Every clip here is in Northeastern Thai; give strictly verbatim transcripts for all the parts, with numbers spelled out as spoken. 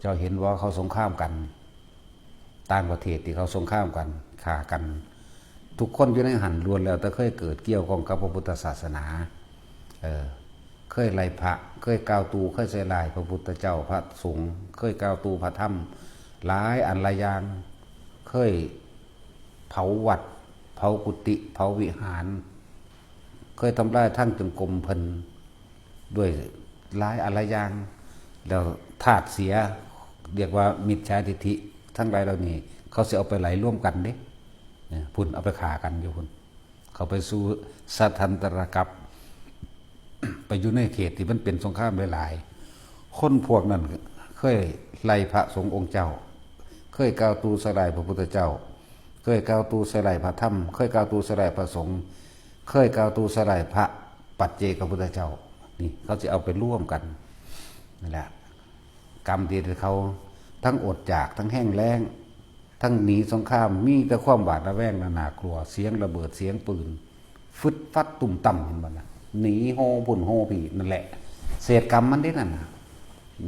เจ้าเห็นว่าเขาสงครามกัน ต่างประเทศที่เขาสงครามกัน ฆ่ากัน ทุกคนอยู่ในหั้นล้วนแล้วแต่เคยเกิดเกี่ยวข้องกับพระพุทธศาสนา เออ เคยไล่พระ เคยกล่าวตู่ เคยใส่ร้ายพระพุทธเจ้า พระสงฆ์ เคยกล่าวตู่พระธรรม หลายอันหลายอย่าง เคยเผาวัด เผากุฏิ เผาวิหาร เคยทำลายทางจงกรมเพิ่น ด้วยหลายอันหลายอย่าง แล้วธาตุเสีย เรียกว่ามิจฉาทิฏฐิ ทั้งหลายเหล่านี้ เขาสิเอาไปไหลรวมกันเด้ เนี่ย พุ่นเอาไปฆ่ากันอยู่พุ่น เขาไปสู่สัตทันตรกัป ไปอยู่ในเขตที่มันเป็นสงครามหลายๆ คนพวกนั้นเคยไล่พระสงฆ์องค์เจ้า เคยกล่าวตู่ใส่ร้ายพระพุทธเจ้า เคยกล่าวตู่ใส่ร้ายพระธรรม เคยกล่าวตู่ใส่ร้ายพระสงฆ์ เคยกล่าวตู่ใส่ร้ายพระปัจเจกพุทธเจ้า นี่เขาจะเอาไปร่วมกัน นั่นแหละ กรรมที่เขาทั้งอดอยาก ทั้งแห้งแล้ง ทั้งหนีสงคราม มีแต่ความหวาดระแวงและน่ากลัว เสียงระเบิด เสียงปืน ฟึดฟัดตุ่มต่ำ เห็นบ่นะ หนีโฮพุ่นโฮพี่ นั่นแหละ เศษกรรมมันเด้นั่นน่ะ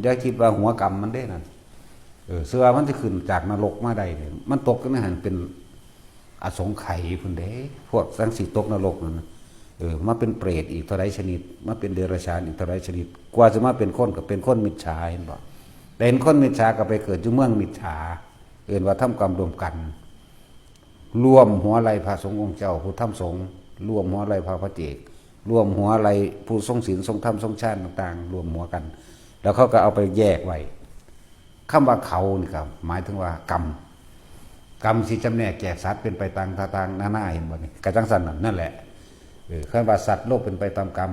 อย่าคิดว่าหัวกรรมมันเด้นั่น เออ เชื่อมันจะขึ้นจากนรกมาได้เนี่ย มันตกในหั้นเป็นอสงไขยพุ่นเด้ พวกจั่งสิตกนรกนั่นน่ะ เออ มาเป็นเปรตอีกเท่าไรชนิด มาเป็นเดรัจฉานอีกเท่าไรชนิด กว่าจะมาเป็นคนก็เป็นคนมิจฉา เห็นบ่ เป็นคนมิจฉาก็ไปเกิดอยู่เมืองมิจฉา เอิ้นว่าทำกรรมร่วมกัน ร่วมหัวไล่พระสงฆ์องค์เจ้า ผู้ทำสงฆ์ ร่วมหัวไล่พระปัจเจก ร่วมหัวไล่ผู้ทรงศีล ทรงธรรม ทรงฌานต่างๆ ร่วมหัวกัน แล้วเขาก็เอาไปแยกไว้ คำว่าเขานี่ก็หมายถึงว่ากรรม กรรมสิจำแนกแจกสัตว์เป็นไปต่างๆ นานา เห็นบ่นี่ กะจั่งซั่นนั่น นั่นแหละ เออ คำว่าสัตว์โลกเป็นไปตามกรรม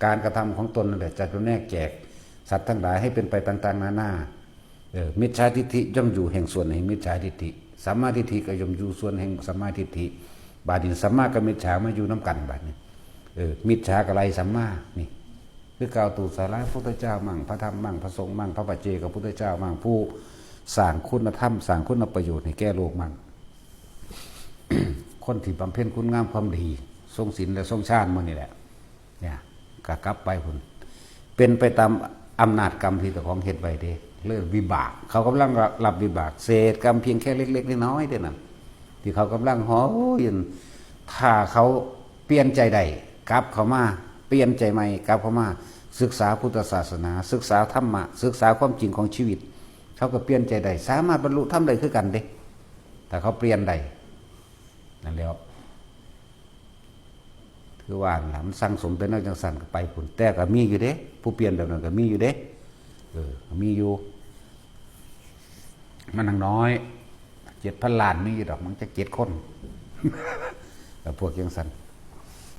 การกระทำของตนนั่นแหละจะจำแนกแจกสัตว์ทั้งหลายให้เป็นไปต่างๆ นานา เออ มิจฉาทิฏฐิย่อมอยู่แห่งส่วนแห่งมิจฉาทิฏฐิ สัมมาทิฏฐิก็ย่อมอยู่ส่วนแห่งสัมมาทิฏฐิ บาดนี้สัมมากับมิจฉามาอยู่นำกันบาดนี้ เออ มิจฉากับไล่สัมมา นี่ คือกล่าวตู่ใส่ร้ายพระพุทธเจ้ามั่ง พระธรรมมั่ง พระสงฆ์มั่ง พระปัจเจกพุทธเจ้ามั่ง ผู้สร้างคุณธรรม สร้างคุณประโยชน์ให้แก่โลกมั่ง คนที่บำเพ็ญคุณงามความดี ทรงศีลและทรงฌานหมู่นี่แหละ เนี่ย ก็กลับไปพุ่น เป็นไปตามอำนาจกรรมที่เจ้าของเฮ็ดไว้เด้ เรื่องวิบาก เขากำลังรับวิบาก เศษกรรมเพียงแค่เล็กๆ น้อยๆ เท่านั้น ที่เขากำลังฮ้ออยู่นั่น ถ้าเขาเปลี่ยนใจได้ กลับเข้ามา เปลี่ยนใจใหม่ กลับเข้ามา ศึกษาพุทธศาสนา ศึกษาธรรมะ ศึกษาความจริงของชีวิต เขาก็เปลี่ยนใจได้ สามารถบรรลุธรรมได้คือกันเด้ ถ้าเขาเปลี่ยนได้ นั่นแหล้ว คือว่าหั่นล่ะ มันสั่งสมแต่แนวจั่งซั่นก็ไปพุ่น แต่ก็มีอยู่เด้ ผู้เปลี่ยนแบบนั้นก็มีอยู่เด้ เออ มีอยู่ มันหังน้อย เจ็ดพันล้านมีอยู่ดอก มันจักเจ็ดคน แต่พวกจั่งซั่น